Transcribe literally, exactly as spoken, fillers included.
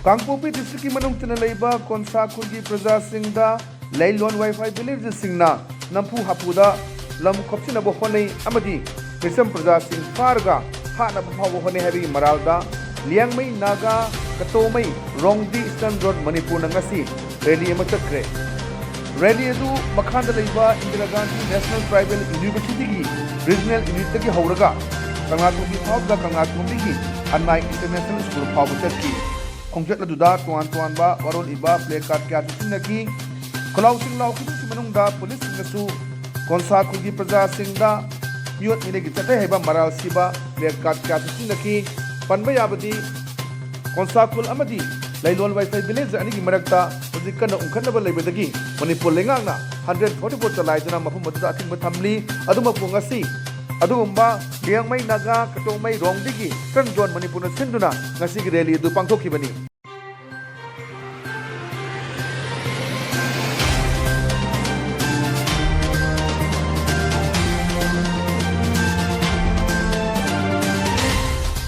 ꯀꯥꯡꯄꯣꯛꯄꯤ ꯗꯤꯁꯇ꯭ꯔꯤꯛꯀꯤ ꯃꯅꯨꯡ ꯆꯟꯅ ꯂꯩꯕ ꯀꯣꯟꯁꯥ ꯈꯨꯜꯒꯤ ꯄ꯭ꯔꯖꯥꯁꯤꯡꯗ ꯂꯩꯂꯣꯟ ꯋꯥꯏꯐꯥꯏ ꯚꯤꯂꯦꯖꯁꯤꯡꯅ ꯅꯝꯐꯨ ꯍꯥꯐꯨꯗ ꯂꯝ ꯈꯣꯞꯆꯤꯟꯅꯕ ꯍꯣꯠꯅꯩ ꯑꯃꯗꯤ ꯃꯤꯆꯝ ꯄ꯭ꯔꯖꯥꯁꯤꯡ ꯐꯥꯔꯒ ꯍꯥꯠꯅꯕ ꯐꯥꯎꯕ ꯍꯣꯠꯅꯩ ꯍꯥꯏꯕꯒꯤ ꯃꯔꯥꯜꯗ ꯂꯤꯌꯥꯡꯃꯩ ꯅꯥꯒꯥ ꯀꯇꯣꯃꯩ ꯔꯣꯡꯗꯤ ꯏꯁꯇꯔꯟ ꯖꯣꯟ ꯃꯅꯤꯄꯨꯔꯅ ꯉꯁꯤ ꯔꯦꯂꯤ ꯑꯃ ꯆꯠꯈ꯭ꯔꯦ꯫ ꯔꯦꯂꯤ ꯑꯗꯨ ꯃꯈꯥꯗ ꯂꯩꯕ ꯏꯟꯗꯤꯔꯥ ꯒꯥꯟꯙꯤ ꯅꯦꯁꯅꯦꯜ ꯇ꯭ꯔꯥꯏꯕꯦꯜ ꯌꯨꯅꯤꯚꯔꯁꯤꯇꯤꯒꯤ ꯔꯤꯖꯅꯦꯜ ꯌꯨꯅꯤꯠꯇꯒꯤ ꯍꯧꯔꯒ ꯀꯪꯂꯥꯇꯣꯡꯕꯤ ꯐꯥꯎꯕꯗ ꯀꯪꯂꯥꯇꯣꯡꯕꯤꯒꯤ ꯑꯟꯅꯥꯏ ꯏꯟꯇꯔꯅꯦꯁꯅꯦꯜ ꯁ꯭ꯀꯨꯜ ꯐꯥꯎꯕ ꯆꯠꯈꯤ꯫ ꯈꯣꯡꯆꯠ ꯑꯗꯨꯗ ꯇꯣꯉꯥꯟ ꯇꯣꯉꯥꯟꯕ ꯋꯥꯔꯣꯜ ꯏꯕ ꯄ꯭ꯂꯦ ꯀꯥꯔꯗ ꯀꯌꯥꯁꯨ ꯁꯤꯖꯤꯟꯅꯈꯤ꯫ ꯈꯣꯜꯂꯥꯎꯁꯤꯡ ꯂꯥꯎꯈꯤꯕꯁꯤꯡ ꯃꯅꯨꯡꯗ ꯄꯨꯂꯤꯁꯁꯤꯡꯅꯁꯨ ꯀꯣꯟꯁꯥ ꯈꯨꯜꯒꯤ ꯄ꯭ꯔꯖꯥꯁꯤꯡꯗ ꯃꯤꯑꯣꯠ ꯃꯤꯅꯩꯒꯤ ꯆꯠꯊꯩ ꯍꯥꯏꯕ ꯃꯔꯥꯜ ꯁꯤꯕ ꯄ꯭ꯂꯦ ꯀꯥꯔꯗ ꯀꯌꯥꯁꯨ ꯁꯤꯖꯤꯟꯅꯈꯤ꯫ ꯄꯟꯕ ꯌꯥꯕꯗꯤ ꯀꯣꯟꯁꯥ ꯈꯨꯜ ꯑꯃꯗꯤ ꯂꯩꯂꯣꯟ ꯋꯥꯏꯐꯥꯏ ꯚꯤꯂꯦꯖ ꯑꯅꯤꯒꯤ ꯃꯔꯛꯇ ꯍꯧꯖꯤꯛ ꯀꯟꯅ ꯎꯪꯈꯠꯅꯕ ꯂꯩꯕꯗꯒꯤ ꯃꯅꯤꯄꯨꯔ ꯂꯩꯉꯥꯛꯅ ꯍꯟꯗ꯭ꯔꯦꯠ ꯐꯣꯔꯇꯤ ꯐꯣꯔ ꯆꯂꯥꯏꯗꯨꯅ ꯃꯐꯝ ꯑꯗꯨꯗ ꯑꯊꯤꯡꯕ ꯊꯝꯂꯤ꯫ ꯑꯗꯨꯃꯛꯄꯨ ꯉꯁꯤ ꯑꯗꯨꯒꯨꯝꯕ ꯂꯤꯌꯥꯡꯃꯩ ꯅꯥꯒꯥ ꯀꯇꯣꯡꯃꯩ ꯔꯣꯡꯗꯤꯒꯤ ꯏꯁꯇꯔꯟ ꯖꯣꯟ ꯃꯅꯤꯄꯨꯔꯅ ꯁꯤꯟꯗꯨꯅ ꯉꯁꯤꯒꯤ ꯔꯦꯂꯤ ꯑꯗꯨ ꯄꯥꯡꯊꯣꯛꯈꯤꯕꯅꯤ꯫